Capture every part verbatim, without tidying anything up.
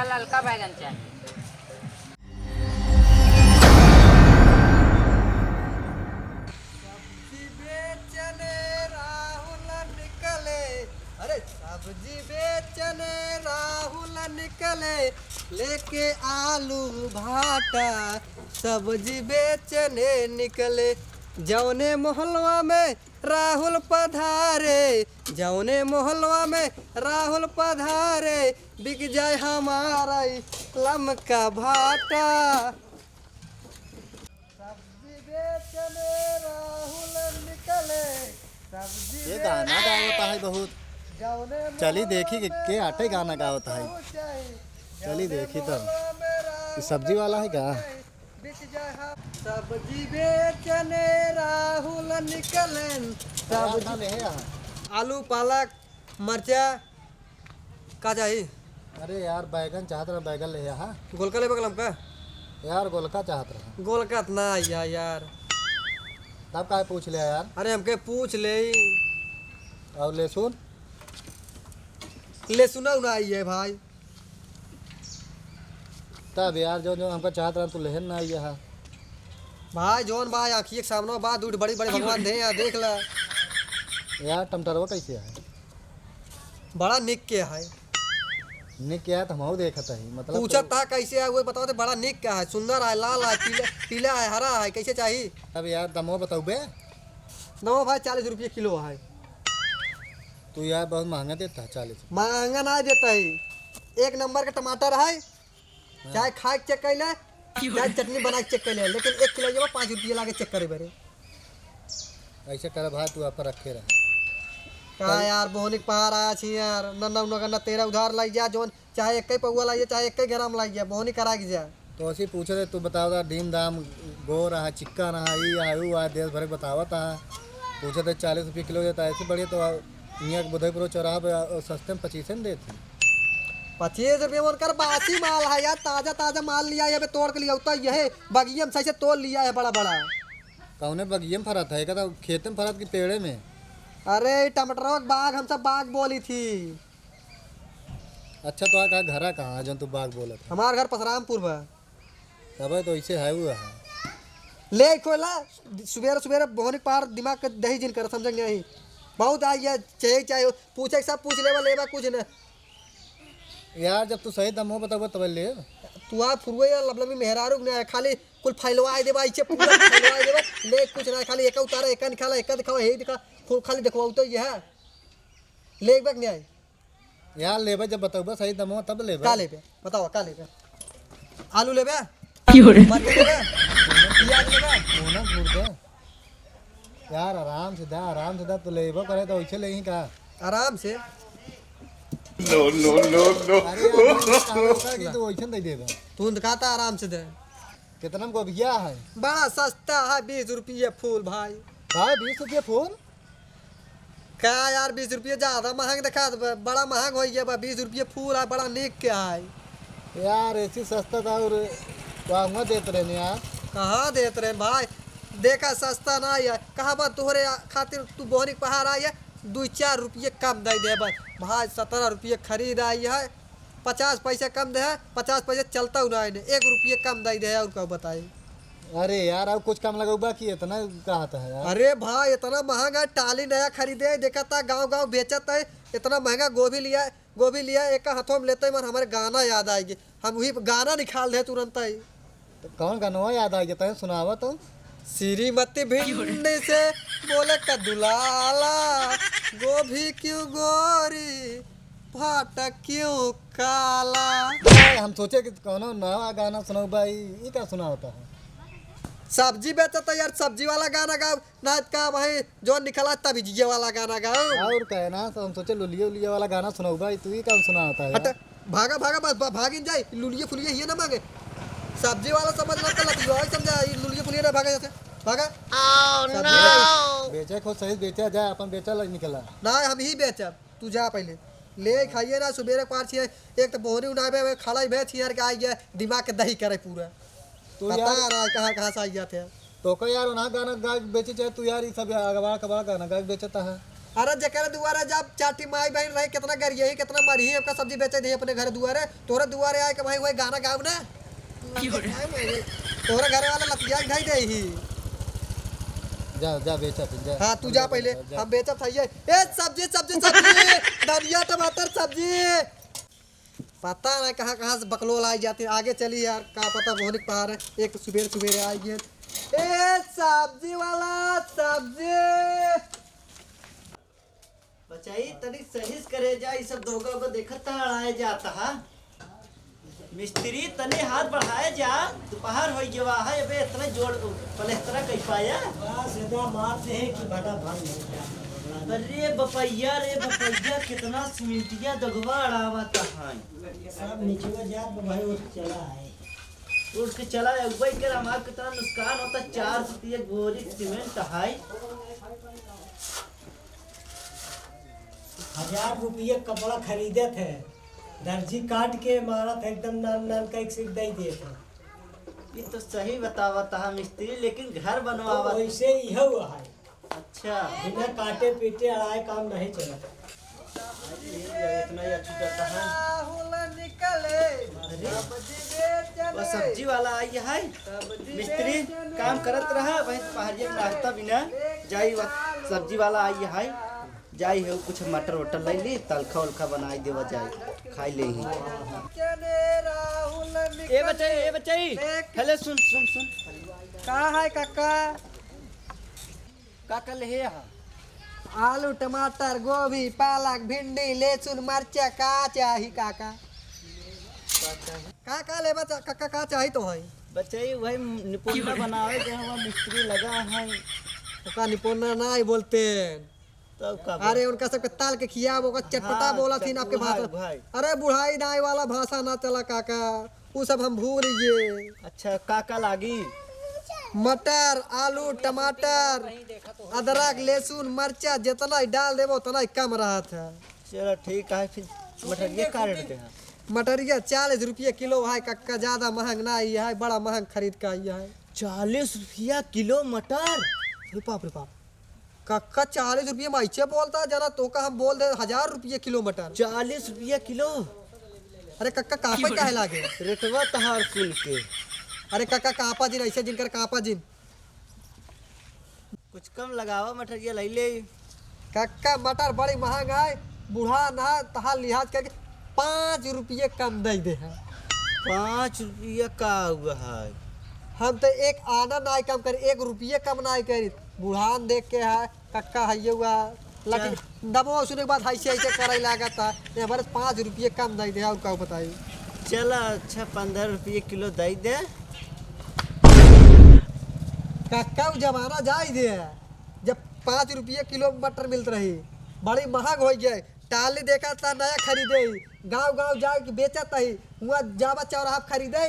ललका बैगन चाही। सब्जी बेचने राहुल निकले, अरे सब्जी बेचने राहुल निकले, लेके आलू भाटा, सब्जी बेचने निकले। जौने मोहल्ला में राहुल पधारे, जौने मोहल्ला में राहुल पधारे, बिक जाए हमारा ई लमका भाटा। सब्जी बेचने राहुल निकले, सब्जी ये गाना बेचने गावत है बहुत। जौने चली देखी के, मोहल्ला के आटे गाना गावत है। पहुँचे, चली जौने देखी तो। मोहल्ला में ये सब्जी वाला है का? राहुल पहुँचे। सब्जी बेचने राहुल निकलेन। सब्जी। आलू, पालक, मरचा, का चाही? अरे यार, बैगन चाहत रहा, बैगन ले आहा। गोलका लेबे कलम का? यार, गोलका चाहत रहा। गोलका त ना आइया यार। तब काहे पूछ लिया यार? अरे, हमके पूछ ले। और लहसुन? लहसुन ना आई है भाई। तब यार, जो, जो हमका चाहत रहा, तू लेहन ना आइया हा। भाई, जौन बा, आँखिए के सामने बा, दूध बड़ी बड़ी भगवान दे, यहाँ देख ला। यार, टमाटरवा कैसे है? बड़ा निक के है। निक के है, तो हमहू देखत है, मतलब पूछत तो था कैसे है, वो बताओ तो, बड़ा निक का है, सुंदर है, लाल है, पीला, पीला है, हरा है, कैसे चाही? अब यार, दमो बताउबे। दमो भाई, चालीस रुपये किलो है। तू यार, बहुत महंगा देता है, चालीस। महंगा ना देता है, एक नंबर का टमाटर है। हाँ। चाहे खाए के चेक कर ले, चाहे चटनी बना के चेक कर ले, लेकिन एक किलो जब पाँच रुपये लागे चेक करे बरे। ऐसे कर भाई, तू आप रखे रहे। का कल यार, बोहनी के पहाड़ आया छी यार, न नौ नौ न तेरह उधार लाई जा, जोन चाहे एक ही पौवा लाई जा, चाहे एक ही ग्राम लाई जा, बोहनी करा के जा। तो ऐसे ही पूछे थे, तू बताओ दा, डीम दाम, गोर रहा, चिक्का रहा, ई आ, ऊ आ, देश भर के बतावत है। पूछे थे, चालीस रुपये किलो देता है, ऐसे बढ़िया तो आ, यहाँ के बुधईपुर चौराहा पे आ, सस्ते में पच्चीस में देते हैं। पच्चीस रुपये में उनकर बासी माल है यार, ताजा ताजा माल लिया है, अबे तोड़ के लिया होता है, यह बगिया में सही से तोड़ लिया है बड़ा बड़ा। कौने बगिया में फरत है? कहता खेते में फरत की पेड़े में? अरे, ई टमाटरवा के बाग, हम सब बाग बोली थी। अच्छा, तो आ कहा घरा कहाँ है, जौन तू बाग बोलत है? हमार घर पसरामपुर बा। तबे तो ऐसे है हुआ है। ले खोला, सुबेरे सुबेरे बोहनी के पहाड़ दिमाग के दही जिन कर, समझेंगे नहीं। बहुत आई है, चाहे, चाहे, पूछे सब पूछ लेबा, लेबा कुछ न। यार, जब तू सही दामो बताबो तब ले। तू आ फुरवे यार, लबलबी मेहरारू के ना, खाली कुल फैलवाए देबा, इचे पूरा फैलवाए देबा, ले कुछ ना, खाली एका उतारा, एका निकाला, एका दिखावा, यही दिखा, फुल खाली देखवाऊ तो यह। ले एक बैग नहीं आई। यार, लेबे जब बतउबे सही दमवा तब लेबे। का लेबे? बतावा, का लेबे? आलू लेबे? क्यों रे? मरचा लेबे? प्याज लेबे? कोना घूर दे। यार, आराम से दा, आराम से दा, तू लेबो करे तो वैसे लेही का? आराम से? No, no, no, no। अरे यार, ये कहा होता है कि तू वैसे दे देबे। तू तो कहता आराम से दे। कितना में गोभिया है? बड़ा सस्ता है, बीस रुपये फूल भाई। का, बीस रुपये फूल? का यार, बीस रुपये ज्यादा महंग देखा, ब-, बड़ा महंग होइ गया बा, बीस रुपये फूल है, बड़ा निक के है। यार, ऐसी सस्ता था और वहाँ देत रहे यार। कहाँ देत रहे भाई? देखा, सस्ता ना है, कहाँ बा तोहरे खातिर, तू बोहनी के पहाड़ आई है, दुई चार रुपये कम दे दे बस। भाई, सत्रह रुपये खरीद आई है, पचास पैसा कम दे, पचास पैसा चलता हूँ ना, एक रुपये कम दे दे, और का बताई? अरे यार, अब कुछ कम लगउबा कि इतना कहत है यार। अरे भाई, इतना महंगा टाली नया खरीदे, देखत है गाँव गाँव बेचत है, इतना महंगा गोभी लिया, गोभी लिया, एक हाथों में लेते ही मन हमारे गाना याद आएगी, हम वही गाना निकाल दे तुरंत ही। तो कौन गाना याद आएगी, तय सुनावा तो। श्रीमती भिंडी से बोले कद्दू लाला, गोभी क्यों गोरी, फाटक क्यों काला। ए, हम सोचे कि कौनो नवा गाना सुनाओ भाई, ई का सुनावता है? सब्जी बेचत है यार, सब्जी वाला गाना गाओ, ना का भाई जो निकला तब जिये वाला गाना गाओ। और का है ना, तो हम सोचे लुलिया उलिया वाला गाना सुनाओ भाई, तू ही का सुनावता है हट, यार? भागा, भागा, बस, ब-, भागिन जाए, लुलिया फुलिया हिये ना मांगे। सब्जी वाला समझ ना, तो लतिया समझा, ई लुलिया फुलिया ना भागा जैसे, भागा। Oh, सब्जी no! वाला बेचे खुद सही बेचा जाए, अपन बेचा लग निकला। ना, हम ही बेचब। तू जा पहले, ले खाइए ना, सुबेरे पार छिए, एक तो बोहनी उड़ावे में खड़ा ही भैंस हियार के आई है, दिमाग के दही करे पूरा। तू पता यार ना कहाँ, कहाँ से आई जाते हैं। तो का यार, उन्हा गाना गा के बेचे चाहे तू यार, ई सब अगवा कबा गाना गा के बेचता है। अरे जेकरे दुआरे जब चार ठी माई बहिन रही, केतना गरियही, केतना मरिही, ओका सब्जी बेचे देही अपने घर दुआरे। तोरे दुआरे आए के भाई वही गाना गाओ ना। तोरे घरे वाला लतिया के धई देही। जा, जा बेचा तू, जा। हाँ, तू जा पहिले, जा। हम बेचत हइये। ए सब्जी, सब्जी, सब्जी, धनिया, टमाटर, सब्जी। पता नहीं कहाँ कहाँ से बकलोल आई जाती है। आगे चली यार, का पता मोहनिक पहाड़ है, एक सुबेर सुबेरे आई गए। ए सब्जी वाला, सब्जी। बचाई, तनिक सही से करे जा, ई सब दोगा को देखत त अड़ाए जाता है। मिस्त्री, तनी हाथ बढ़ाए जा, दोपहर होइ गवा है, अबे इतना जोर पलस्तरा कइ पाया। बस इतना मार दे कि भटा भाग नहीं जा। अरे बपैया रे बपैया, कितना सीमेंटिया दगवा अड़ावत है। सब नीचे जात बा भाई, उठ चला है। उठ के चला है, वही कर हमार कितना नुकसान होता, चार सौ रुपये बोरी सीमेंट है। हजार रुपये कपड़ा खरीदत है, दर्जी काट के मारत है, एकदम नान नान का एक सीट दे देत है। ये तो सही बतावत है मिस्त्री, लेकिन घर बनवावत तो वैसे ही हुआ है। अच्छा। बिना काटे पीटे अड़ाए काम नहीं चलत। ये इतना ही अच्छा करता है। अरे, वह सब्जी वाला आई है। मिस्त्री काम करत रहा, वही पहाड़िया के नाश्ता बिना जाई, वह सब्जी वाला आई है। जाई है, कुछ मटर वटर ले ली, तलखा उलखा बनाई देवा जाई, खाई ले ही। ए बचाई, ए बचाई, हेले सुन, सुन, सुन। का है काका? काका ले हे हा? आलू, टमाटर, गोभी, पालक, भिंडी, लहसुन, मरचा, का चाही काका? का का लेबा चा-, काका का चाही तो है? बचाई वही निपुणता बनावे के हवा मिस्त्री लगा है। ओका निपुणता ना ही बोलते। तब का बोल? अरे उनका सबके ताल के खियाब, ओका चटपटा हाँ, बोलत ही ना आपके चटपटा भाषा। भाई। अरे बुढ़ाई नाई वाला भाषा ना चला काका, उ सब हम भूल गए। अच्छा, का का लागी? मटर, आलू, टमाटर, अदरक, लहसुन, मरचा, जितना ही डाल देबो उतना ही कम रहत है। चलो ठीक है, फिर मटरिया का रेट दे है? मटरिया चालीस रुपये किलो है कक्का, ज्यादा महंग ना ही है, बड़ा महंग खरीद का ही है। चालीस रुपया किलो मटर? अरे बाप रे बाप। कक्का, चालीस रुपये में ऐसे बोलता है, जना तोका हम बोल दे हजार रुपये किलो मटर। चालीस रुपये किलो? अरे कक्का, कापा काहे लागे? रेटवा तहार सुन के। अरे कक्का, कापा जिन, ऐसे जिनकर कापा जिन। कुछ कम लगावा, मटरिया लई ले। कक्का, मटर बड़ी महंग है, बूढ़ा ना, तहार लिहाज करके पाँच रुपये कम दे दे है। पाँच रुपया का हुआ है? हम तो एक आना नाई कम करी, एक रुपये कम नाई करी। बुढ़ान देख के है, कक्का है ये हुआ, लेकिन चल। दबो सुने के बाद ऐसे ऐसे करे लागत है, ये बरस पाँच रुपये कम दे दे, और का बताई? चला, अच्छा, पन्द्रह रुपये किलो दे दे। कक्का, उ जमाना जाई दे, जब पाँच रुपये किलो मटर मिलत रही, बड़ी महंग होइ गए। टाली देखा था नया खरीदे ही, गाँव गाँव जाए के बेचत ही, हुआ जाबा चौराहा पे खरीदे,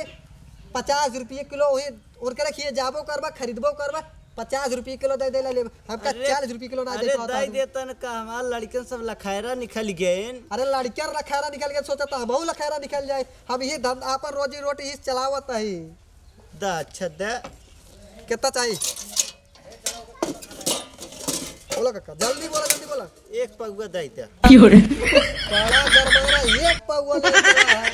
पचास रुपये किलो वही उनके रखिए, जाबो करबा, खरीदबो करबा, पचास रुपये किलो दे दे ले, हमका अरे, चालीस रुपये किलो ना दे अरे, पावत दे आदमी। देतन का, हमार लड़कन सब लखैरा निकल गए। अरे, लड़कन लखैरा निकल गए, सोचा था हमहू लखैरा निकल जाए, हम ये धंधा, अपन रोजी रोटी ही चलावत ही। दा, अच्छा, दा। कितना चाहिए? बोला काका, जल्दी बोला, जल्दी बोला। एक पौवा दे दे। क्यों रे? बड़ा गड़बड़ा, एक पौवा ले चला है।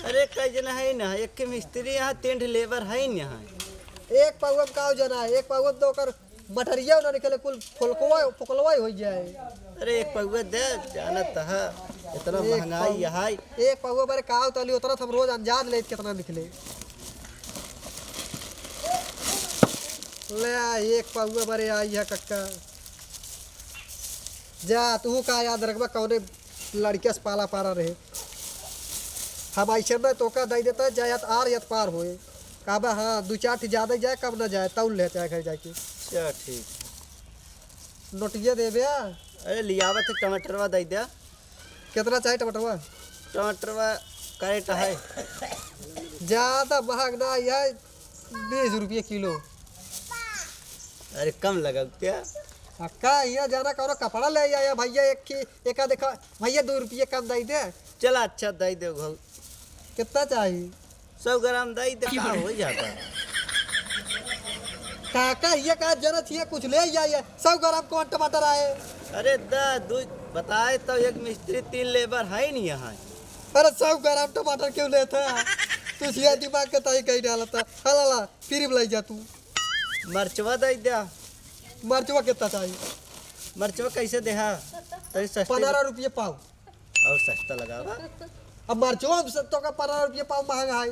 अरे, कई जना है ना, एक के मिस्त्री यहाँ, तीन ठे लेबर है ना यहाँ। एक पौवा में का हो जाना है, एक पौवा में तो ओकर मटरिया ना निकले, कुल फोलकवा, फोकलवा ही हो जाए। अरे, एक पौवा दे, जानत है, इतना एक महंगाई पौ-, है। एक पौवा बरे का होता ली, उतना तो हम रोज अंजाद लेत कितना निकले। ले आ, एक पौवा बरे आई है कक्का। जा, तू का याद रखबा, कौने लड़किया से पाला पारा रहे। हम ऐसे में तोका दे देता, जा याद आर याद पार होए। कहबा, हाँ, दू चार ठी ज्यादा जाए, कम ना जाए, तौल ले चाहे घर जाके। अच्छा, ठीक है। नोटिया देबे आ। अरे, लियावा तो टमाटरवा दे दे। कितना चाही टमाटरवा? टमाटरवा कैरेट है। ज्यादा महंग ना है, बीस रुपये किलो। अरे, कम लगाओ क्या? आ, का हियाँ जाना करो, कपड़ा ले आया भैया, एक की, एक देखा भैया, दो रुपये कम दे दे। चला, अच्छा, दे दे भाऊ। कितना चाही? सौ ग्राम दे दे, का हो जाता? काका, ये का जरूरत है, कुछ ले आइए, सौ ग्राम कौन टमाटर आए? अरे दा, दू बताए तो एक मिस्त्री, तीन लेबर है नहीं यहाँ। अरे साहूकार, हम टमाटर क्यों लेत है? तू सिया दिमाग के ताई कहीं डालत है। हाँ लाला, फिर लाई जा तू। मरचवा दे द्या। मरचवा कितना चाहिए? मरचवा कैसे देहा? तनी सस्ते पन्द्रह रुपये पाव। और सस्ता लगावा। अब मरचवा अब स-, तो का पन्द्रह रुपये पाव महंगा है।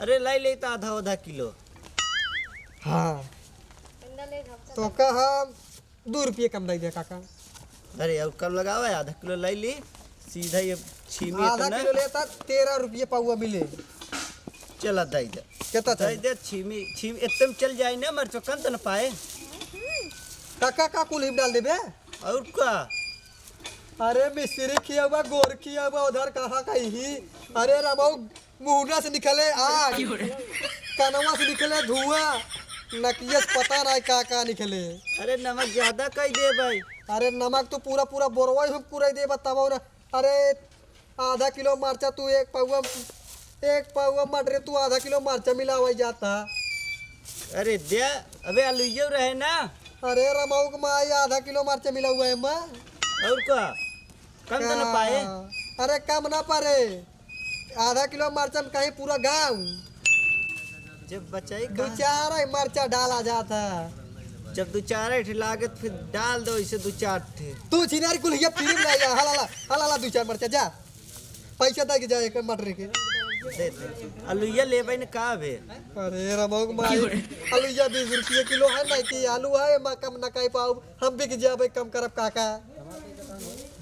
अरे लाई ले तो आधा, आधा किलो। हाँ। तो का हम दो रुपये कम दे दे काका। अरे और कम लगावा, आधा किलो लाई ली, सीधा ये छीमी आधा इतना। किलो लेता, तेरह रुपये पाव मिले। चला दे दे। कितना दे चाहिए? दे छीमी, छीमी इतने में चल जाए ना, मरचो कम तो न पाए। काका का कुल हिम डाल देबे? और का? अरे मिस्त्री खियावा, गोर खियावा, उधर कहाँ कहीं? अरे रमऊ, मुहना से निकले आग, कनवा से निकले धुआं, नकिया से पता नहीं का का निकले। अरे नमक ज्यादा कई दे भाई। अरे नमक तो पूरा पूरा बोरवा ही हम पूरा दे बताओ ना। अरे आधा किलो मरचा तू एक पौवा, एक पौवा मटरे तू आधा किलो मरचा मिलावै जाता। अरे द्या, अबे आलूइयो रहे ना। अरे रमऊ के माई आधा किलो मरचा मिला हुआ है माँ। और का? कम तो ना का? पाए? अरे कम ना परे, आधा किलो मरचा में कहीं पूरा गाँव। जब बचाई दो कहाँ? चार ही मरचा डाला जाता। जब दो चार ही लागत फिर डाल दो इसे दो चार थे। तू छिनारी कुल ये फिल्म ले जा, हलाला, हलाला दो चार मरचा जा। पैसा दे के जा एक मटर के। दे दे। आलूइया लेबै न का बे? अरे रमऊ के माई, आलूइया बीस रुपये किलो है ना कि आलू है, मैं कम ना कह पाऊँ, हम बिक जाबे, कम करब काका।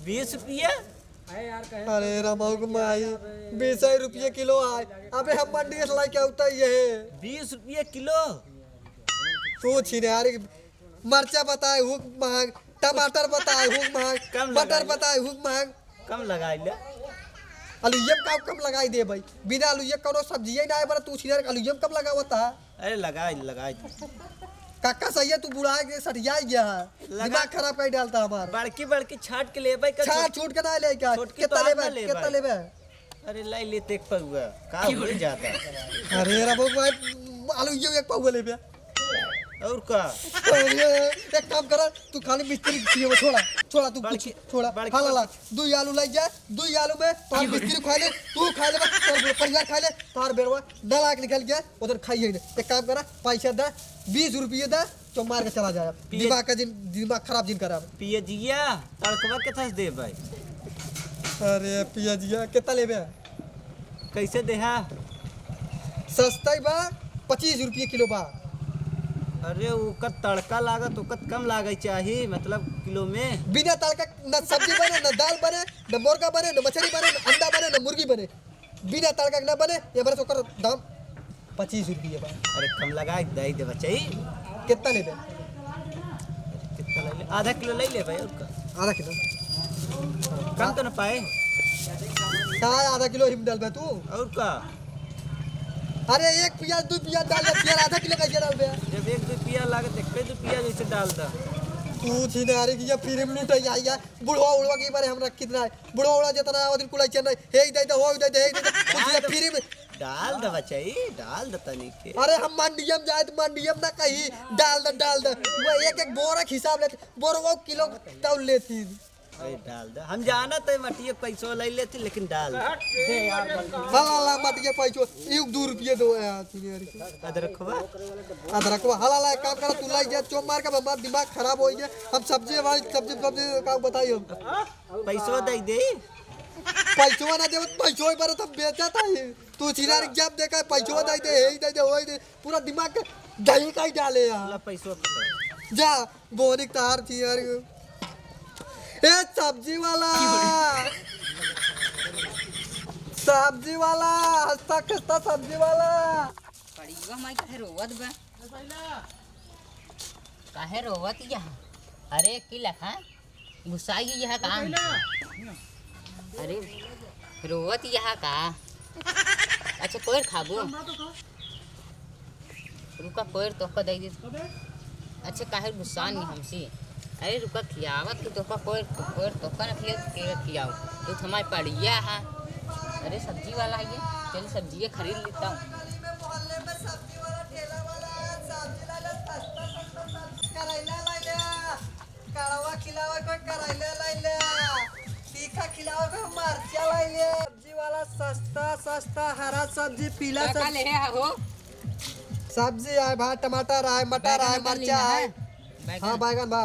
बीस रुपया? अरे रमऊ के माई, बीस रुपये किलो आए। अबे हम मंडी से लेके आउता ये। बीस रुपये किलो? तू छिनारी, मरचा बताए हुक महंग, टमाटर बताए हुक महंग, कम मटर लगाई। बताए हुक महंग। कम लगाई ले। आलूइया में का कम लगाई दे भाई? बिना आलूइया कौनो सब्जी ही ना आए, बड़ा तू छिनारी आलूइया में कम लगावता। अरे लगाई, लगाई। काका सही है, तू बुढ़ा के सठिया गया है। लगा दिमाग खराब कर डालता हमार। बड़की, बड़की छाट के लेबै का? छाट छूट के ना ले क्या? छोटकी कितना तो लेबै? ना लेबै। कितना लेबै? अरे लाई ले, एक पौवा। का हो जाता? अरे रमऊ भाई, आलूइया एक पौवा लेबै। और का? अरे, एक काम करा, तू खाली मिस्त्री छिए, छोड़ा, छोड़ा, तू कुछ बड़की, छोड़ा। बड़की हाँ, लाला, दू आलू लाई जा, दू आलू में तोर मिस्त्री खा ले, तू खा ले, तोर परिवार खा ले, तोर बेरवा नालायक निकल गया, उधर खाइए ने। एक काम करा, पैसा दे, बीस रुपये दे, तो मार के चला जाए। पिए- दिमाग का जिन, दिमाग खराब जिन करा। पियजिया, तड़कवा के थस दे भाई। अरे, पियजिया, कितना लेबे? कैसे देहा? सस्ता ही बा, पच्चीस रुपये किलो बा। अरे, ओकर तड़का लागत, ओकर कम लागे चाही, मतलब, किलो में। बिना तड़का न सब्जी बने, न दाल बने, न मुर्गा बने, न मछली बने, न अंडा बने, न मुर्गी बने। बिना तड़का के न बने, ये बरस ओकर दाम पच्चीस रुपये बा। अरे, कम लगा के दे दे बच्चा, ई। कितना लेबे? कितना ले ले? आधा किलो ले ले भाई, और का? आधा किलो। कम तो ना पाए? का आधा किलो हिम डालबे तू? और का? अरे एक पियाज, दो पियाज डाल दे, पियाज आधा किलो कैसे डालबे? जब एक दो पियाज लागे, तो एक पे दो पियाज ऐसे डाल दा। तू छिनारी की ये फिल्म लूट आई, आई, बुढ़वा उड़वा के बारे हमरा कितना है? बुढ़वा उड़वा जितना है, वो दिन कुल ऐसे नहीं, हे ही दे दे, हो ही दे दे, हे ही दे दे, कुछ ये फिल्म। डाल दे बच्चा, ई डाल दे तनी के। अरे हम मंडियम जाए तो मंडियम ना कही, डाल दे, डाल दे। वो एक एक बोरा के हिसाब लेते, बोरवा किलो तौल लेती। अरे डाल दे, हम जानत है मटिया पैसो ले लेती, लेकिन डाल दे। हाँ, ला, ला, मटिया पैसो, एक दो रुपये दो यार, तू यार। अदरकवा? अदरकवा, हाँ, ला, ला, एक काम करा, तू लाई जा, चोप मार के हमारा दिमाग खराब हो गया। हम सब्जी, हमारी सब्जी, सब्जी का बताइए हम। पैसो दे दे। पैसो ना देवत, पैसो ही पर तब बेचा था ही। तू छिनारी जब देखा, पैसो दे दे, हे ही दे दे, हो ही दे, पूरा दिमाग के दही का ही डाले यार। ला पैसो पकड़। जा, बोनिक तार थी यार। ए सब्जी वाला, सब्जी वाला, हंसता खिसता सब्जी वाला। पड़ीवा माई काहे रोवत बा? काहे रोवत यहाँ? अरे की लखा? गुस्साई गई है का? अरे, रोवत यहाँ का? अच्छा, कोयर खाबो? रुका, कोयर तोहका दे दे। अच्छा, काहे गुस्सा नहीं हमसे? अरे, रुका, खियावत की तोहका कोयर, कोयर तोहका ना खियाओ, के खियाओ? तू तो हमारे पड़िया है। अरे, सब्जी वाला है ये, चल सब्जी खरीद लेता हूँ। करैला ला ले, कड़वा खिलावे को करैला लाई ले, तीखा खिलावे को मरचा लाई ले। सब्जी वाला सस्ता सस्ता हरा सब्जी, पीला का का सब्जी। ले है हो? सब्जी है भाई, टमाटर है, मटर बैगन है, उगन मरचा लेना है। है। बैगन। हाँ, बैगन बा।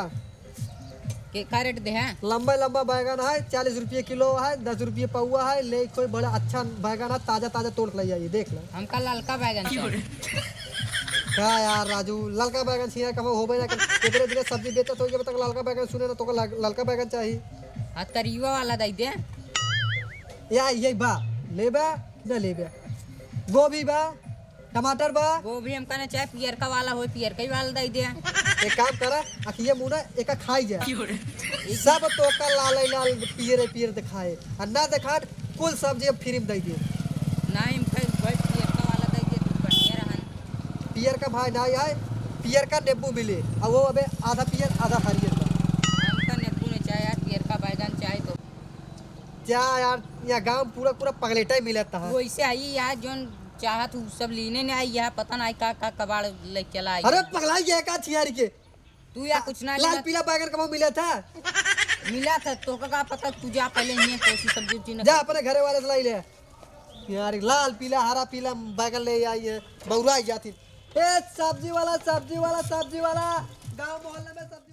के का रेट दे है? लंबा लंबा बैगन है, चालीस रुपये किलो है, दस रुपये पौवा है, ले कोई बड़ा अच्छा बैगन है, ताजा ताजा तोड़ के ले आइए, देख लो। हमका ललका बैगन चाहिए। का यार राजू, ललका बैगन छिया कबो होबे ना कर। इतने दिन सब्जी बेचत हो, जब तक ललका बैगन सुने ना, तो लल-, ललका बैगन चाहिए। हाँ, करियुआ वाला दई दे। या, ये बा, लेबे ना लेबे? गोभी बा, टमाटर बा। गोभी हमका ना चाहे, पियरका वाला होई, पियरका ही वाला दई दे। एक काम करा, अखिए मुना एका खाई जा। सब तोका लाल लाल पियरे पियर दिखाए, आ ना दिखाट, कुल सब्जी अब फ्री में दई दे। नहीं, हम खाई भाई, पियरका वाला दई दे, तू बढ़िया रहन। पियरका भाई ना आए, पियरका नींबू मिले, आ वो अबे आधा पियर आधा हरियर बा। हमका नींबू नहीं चाहे यार, पियरका बैगन चाहे तो। जा यार, यहाँ गाँव पूरा पूरा पगलेटा ही मिलत है। वैसे आई यार, जोन चाहत हूँ सब लीने ने आई, यहाँ पता नहीं का का कबाड़ ले चला आई। अरे पगलाई गया का छियारी के? तू या कुछ ना लाल लेबा। पीला बैगन कबो मिला था? मिला था, तोका का पता, तू जा पहले हियाँ कोसी सब्जी उब्जी न जा अपने घरे वाले से लाई ले। यार लाल पीला हरा पीला बैगन ले आई है, बौराई जाती। ए सब्जी वाला, सब्जी वाला, सब्जी वाला, गाँव मोहल्ले में सब्जी